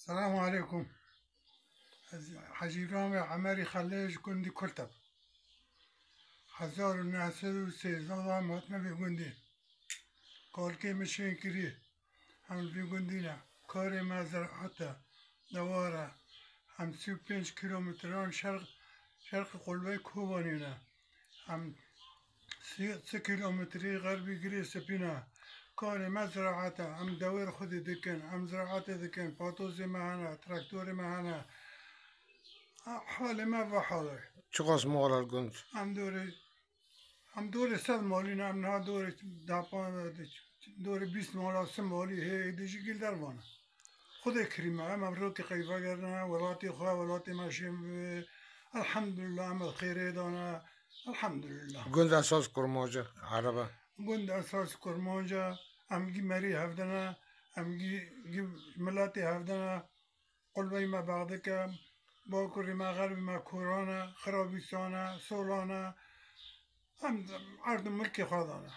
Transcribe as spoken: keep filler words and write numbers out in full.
Selamu aleykum. Ez Hecî Ramê Emerî Xelê ji gundî Kurteb. Hezar û neh sed û sêzdeh de em hatine vê gundî. Kalkê min şên kirî. Em li vî gundî ne. Karê me ziraet e, dewar e. Em sî û pênc kîlometran şerq, şerqê Qulbey Kobanê ne. Em sî, sî kîlometrî xerbî Girê Spî ne. Karê me ziraet e. Em dewêr xwedî dikin. Em ziraetê dikin. Patozê me hene. Traktorê me hene. Halê me ve hal e. Çiqas mal e li gund? Em dorê, em dorê sed malî ne. Em niha dorê deh, dorê bîst mala, sî malî hê, êdî jî gil dervan e. Xwedê kirî me, em, em rokê xwe vegerine, welatê xwe, welatê me şên bibe. Elhamdulillah, em li xêrê de ne. Elhamdulillah. Gund esas kurmanc e, ereb e. Gund esas kurmanc e, em gî merî hevdine, em gî, gî miletê hevdine. Qulbey me bexdike, bakurê me, xerbê me koran e, xirabîsan e, solan e. Em erd û milkê xwe dane.